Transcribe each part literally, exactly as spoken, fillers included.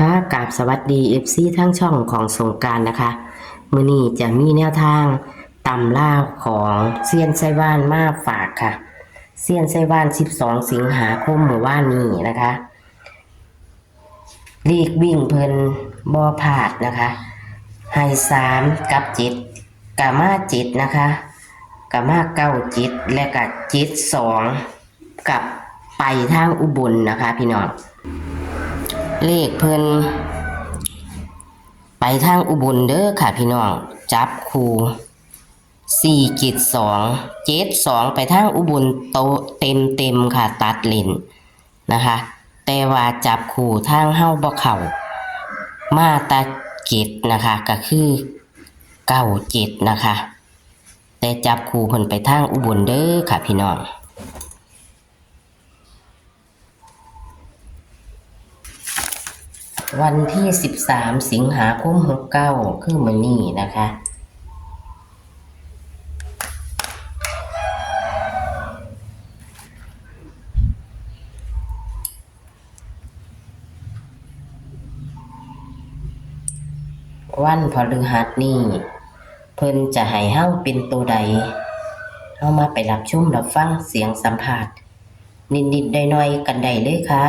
ค่ะ กราบสวัสดี เอฟซี ทั้งช่องของสงกรานต์นะคะ มื้อนี้จะมีแนวทางตำลาวของเซียนไชว่านมาฝากค่ะ เซียนไชว่าน สิบสอง สิงหาคม มื้อวานนี้นะคะ เลขวิ่งเพิ่นบ่พลาดนะคะ ให้ สาม กับ เจ็ด กะมา เจ็ด นะคะ กะมา เก้า เจ็ด และกะ เจ็ด สอง กับไปทางอุบลนะคะพี่น้อง เลขเพิ่นไปทางอุบลเด้อค่ะพี่น้อง จับคู่ สี่ เจ็ด สอง เจ็ด สอง ไปทางอุบลโตเต็มๆค่ะ ตัดเล่นนะคะ แต่ว่าจับคู่ทางเฮาบ่เข้า มาแต่ เจ็ด นะคะ ก็คือ เก้า เจ็ด นะคะ แต่จับคู่เพิ่นไปทางอุบลเด้อค่ะพี่น้อง วันที่ สิบสาม สิงหาคม หกเก้า คือมื้อนี้นะคะ วันพฤหัสนี้ เพิ่นจะให้เฮาเป็นโตใด เฮามาไปรับชมรับฟังเสียงสัมภาษณ์ นิดๆหน่อยๆกันได้เลยค่ะ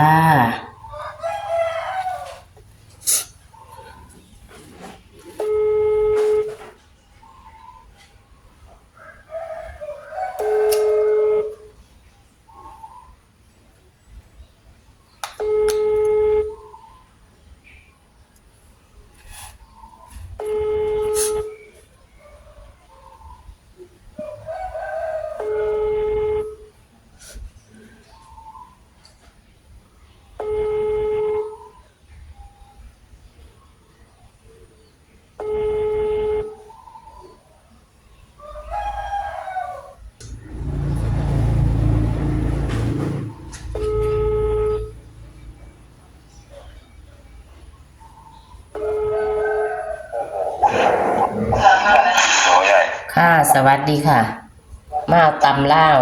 ค่ะ สวัสดีค่ะ มาเอาตำลาว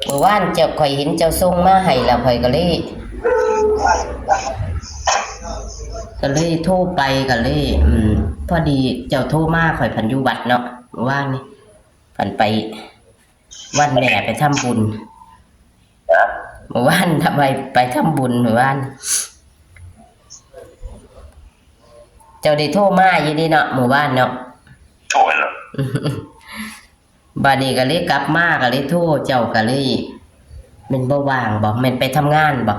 มื้อวานเจ้า ข้อยเห็นเจ้าส่งมาให้แล้ว ข้อยก็เลย ก็เลยโทรไป ก็เลย อืม พอดีเจ้าโทรมา ข้อยผันอยู่วัดเนาะ มื้อวานนี้ ผันไป วันแม่ไปทำบุญ มื้อวานทำไมไปทำบุญมื้อวาน เจ้าได้โทรมาอยู่เด้เนาะ มื้อวานเนาะ โทรแล้ว บัดนี้ก็เลยกลับมา ก็เลยโทร เจ้าก็เลย แม่นบ่ว่างบ่ แม่นไปทำงานบ่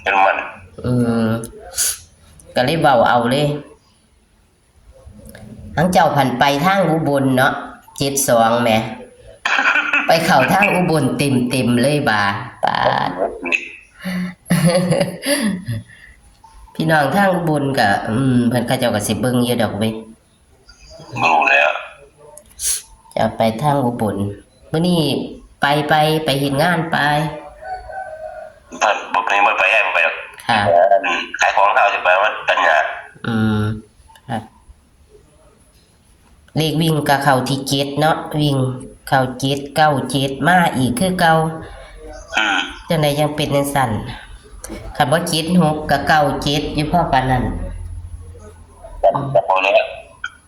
เป็นวัน อืม ก็เลยเว้าเอาเลย ทางเจ้าผันไปทางอุบลเนาะ เจ็ดสอง แหม ไปเข้าทางอุบลเต็มๆเลยบาด ปาด พี่น้องทางอุบลก็ อืม เพิ่นเขาเจ้าก็สิเบิ่งอยู่ดอกเว้ย บ่รู้แล้ว จะไปทางอุบล มื้อนี้ไป ไป ไปเฮ็ดงานไป บ่ บ่ บ่ไป บ่ไป บ่ไปดอก ค่ะ ขายของเฮาสิไปว่าตัญญา อืม ค่ะ เลขวิ่งก็เข้าที่ เจ็ด เนาะ วิ่งเข้า เจ็ด เก้า เจ็ด มาอีกคือเก่า อืม จั่งใดจั่งเป็นจั่งซั้น คันบ่ เจ็ดหก ก็ เก้าเจ็ด อยู่พอปานนั้น ก็ ก็พอแล้ว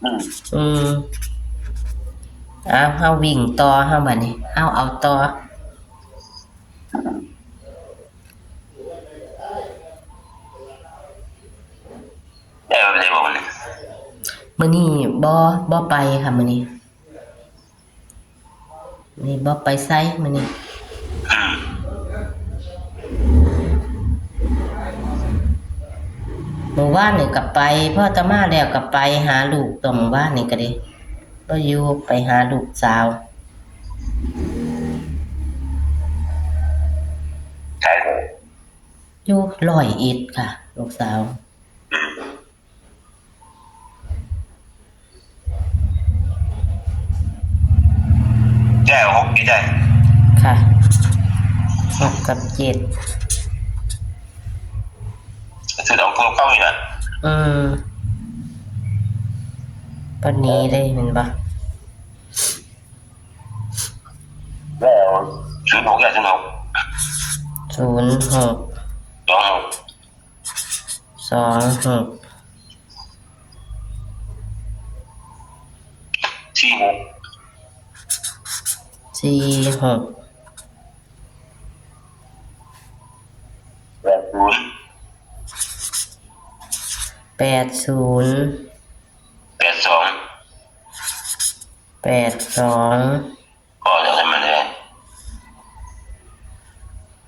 อืม อืม เอา เฮาวิ่งต่อ เฮาบัดนี้ เอา เอาต่อ ได้บ่ ได้บ่มื้อนี้ มื้อนี้บ่ บ่ไปค่ะ มื้อนี้ นี่บ่ไปไสมื้อนี้ อืม มื้อวานนี่ก็ไป พออาตมาแล้วก็ไปหาลูก ตอนมื้อวานนี่ก็ดี บ่อยู่ ไปหาลูกสาว ไส อยู่ร้อยเอ็ดค่ะ ลูกสาว อืม แก้วหกนี่ได้ ค่ะ หกกับเจ็ด ซื้อสองตัวเก้านี่นะ อืม ปานนี้เลยแม่นบ่ แก้วศูนย์หก แก้วศูนย์หก ศูนย์หก สองหก สองหก สี่หก สี่หก แปดศูนย์ แปดศูนย์ แปดสอง แปดสอง ก็จะให้มันเลย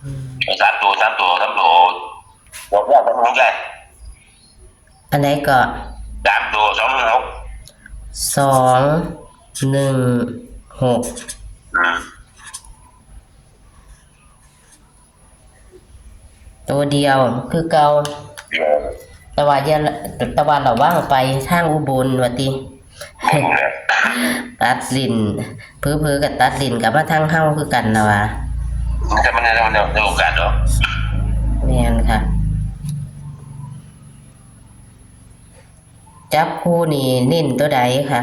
อืม สามตัว สามตัว สามตัว บอกว่าสามตัวใหญ่ อันไหนก็ สามตัว สองหนึ่งหก สองหนึ่งหก อืม ตัวเดียวคือเก่า เดียว แต่ว่าอย่า แต่ว่าระวังไปทางอุบลว่าติ ตัดเล่น เผลอๆก็ตัดเล่นกลับมาทางเฮาคือกันล่ะว่า แต่มันได้ ได้ ได้โอกาสเนาะ แม่นค่ะ จับคู่นี่เน้นตัวใดคะ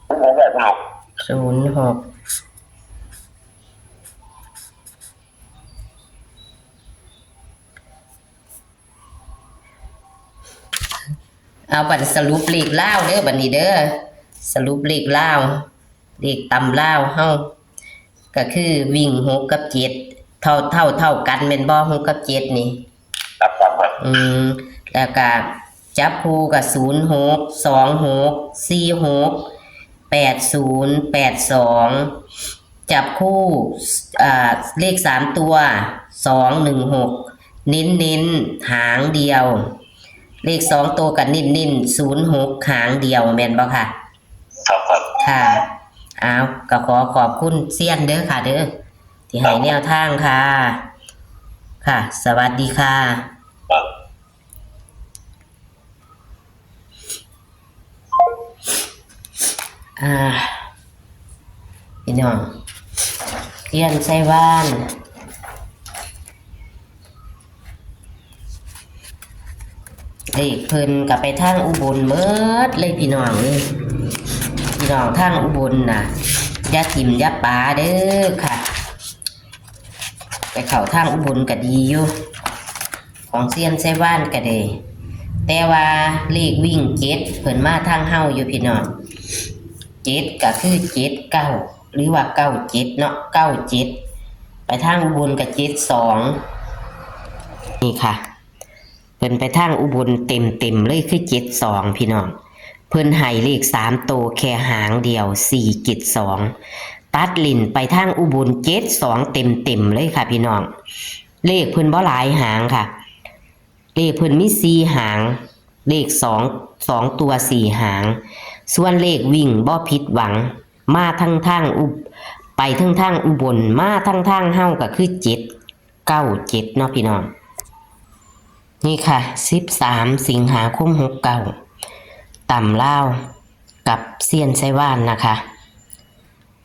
ศูนย์หก ศูนย์หก เอาบัดสรุปเลขลาวเด้อ บัดนี้เด้อ สรุปเลขลาว เลขตำลาวเฮา ก็คือวิ่งหกกับเจ็ด เท่า เท่า เท่ากันแม่นบ่ หกกับเจ็ดนี่ ครับ ครับ ครับ อืม แล้วก็จับคู่ก็ ศูนย์หก สองหก สี่หก แปดศูนย์ แปดสอง จับคู่ อ่า เลขสามตัว สองหนึ่งหก เน้นๆ หางเดียว เลขสองตัวก็เน้นๆ ศูนย์หก หางเดียว แม่นบ่คะ ครับ ครับ ค่ะ เอา ก็ขอขอบคุณเซียนเด้อค่ะเด้อ ที่ให้แนวทางค่ะ ค่ะ สวัสดีค่ะ ครับ อ่า พี่น้อง เซียนไชว่าน เลขเพิ่นก็ไปทางอุบลเมิดเลยพี่น้องเอ้ย พี่น้องทางอุบลน่ะ อย่าถิ่มอย่าปาเด้อค่ะ ไปเข้าทางอุบลก็ดีอยู่ ของเซียนไชว่านก็ได้ แต่ว่าเลขวิ่งเจ็ดเพิ่นมาทางเฮาอยู่พี่น้อง เจ็ดก็คือเจ็ดเก้า หรือว่าเก้าเจ็ดเนาะ เก้าเจ็ด ไปทางอุบลก็เจ็ดสอง นี่ค่ะ เพิ่นไปทางอุบลเต็มๆเลยคือเจ็ดสอง พี่น้อง เพิ่นให้เลขสามโตแค่หางเดียว สี่เจ็ดสอง ตัดเล่นไปทางอุบลเจ็ดสองเต็มๆเลยค่ะพี่น้อง เลขเพิ่นบ่หลายหางค่ะ เลขเพิ่นมีสี่หาง เลขสอง สองตัวสี่หาง ส่วนเลขวิ่งบ่ผิดหวัง มาทั้งทางอุบ ไปทั้งทางอุบล มาทั้งทางเฮาก็คือเจ็ดเก้าเจ็ดเนาะพี่น้อง นี่ค่ะ สิบสาม สิงหาคม หกเก้า ตำลาวกับเซียนไชว่านนะคะ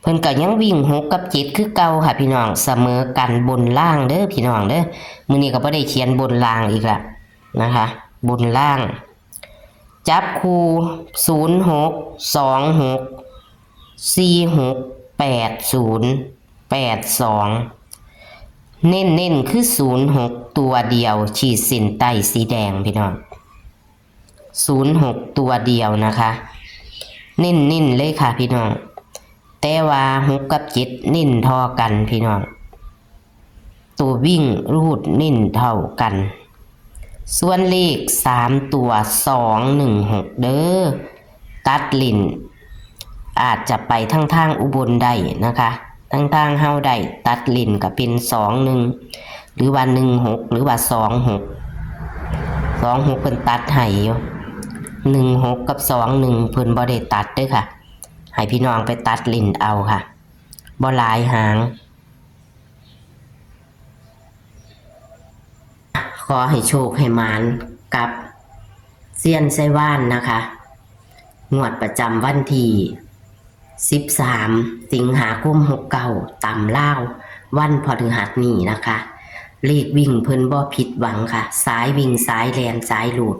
เพิ่นก็ยังวิ่งหกกับเจ็ดคือเก่าค่ะพี่น้อง เสมอกันบนล่างเด้อพี่น้องเด้อ มื้อนี้ก็บ่ได้เขียนบนล่างอีกละนะคะ บนล่าง จับคู่ ศูนย์หก สองหก สี่หก แปดศูนย์ แปดสอง เน้นๆคือ ศูนย์หก ตัวเดียว ขีดเส้นใต้สีแดงพี่น้อง ศูนย์หก ตัวเดียวนะคะ เน้นๆเลยค่ะพี่น้อง แต่ว่าหกกับเจ็ดเน้นเท่ากันพี่น้อง ตัววิ่งรูดเน้นเท่ากัน ส่วนเลขสามตัว สองหนึ่งหก เด้อ ตัดเล่น อาจจะไปทั้งทางอุบลได้นะคะ ทั้งทางเฮาได้ ตัดเล่นก็เป็น สองหนึ่ง หรือว่า หนึ่งหก หรือว่า สองหก สองหก เพิ่นตัดให้อยู่ หนึ่งหก กับ สองหนึ่ง เพิ่นบ่ได้ตัดเด้อค่ะ ให้พี่น้องไปตัดเล่นเอาค่ะ บ่หลายหาง ขอให้โชคให้หมานกับเซียนไชว่านนะคะ งวดประจำวันที่ สิบสาม สิงหาคม หกเก้า ตำลาว วันพฤหัสนี้นะคะ เลขวิ่งเพิ่นบ่ผิดหวังค่ะ สายวิ่ง สายแล่น สายรูด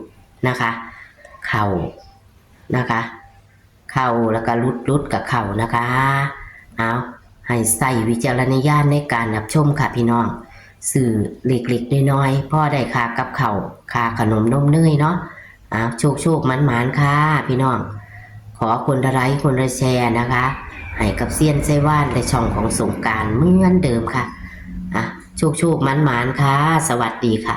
นะคะ เข้านะคะ เข้าแล้วก็หลุด หลุดก็เข้านะคะ เอา ให้ใช้วิจารณญาณในการรับชมค่ะพี่น้อง ซื้อเล็กๆน้อยๆ พอได้ค่ากับข้าว ค่าขนมนมเนยเนาะ อ่ะ โชคๆ หมานๆ ค่ะ พี่น้อง ขอคนละไลค์ คนละแชร์นะคะ ให้กับเซียนไซว่านและช่องของสงกรานต์เหมือนเดิมค่ะ อ่ะ โชคๆ หมานๆ ค่ะ สวัสดีค่ะ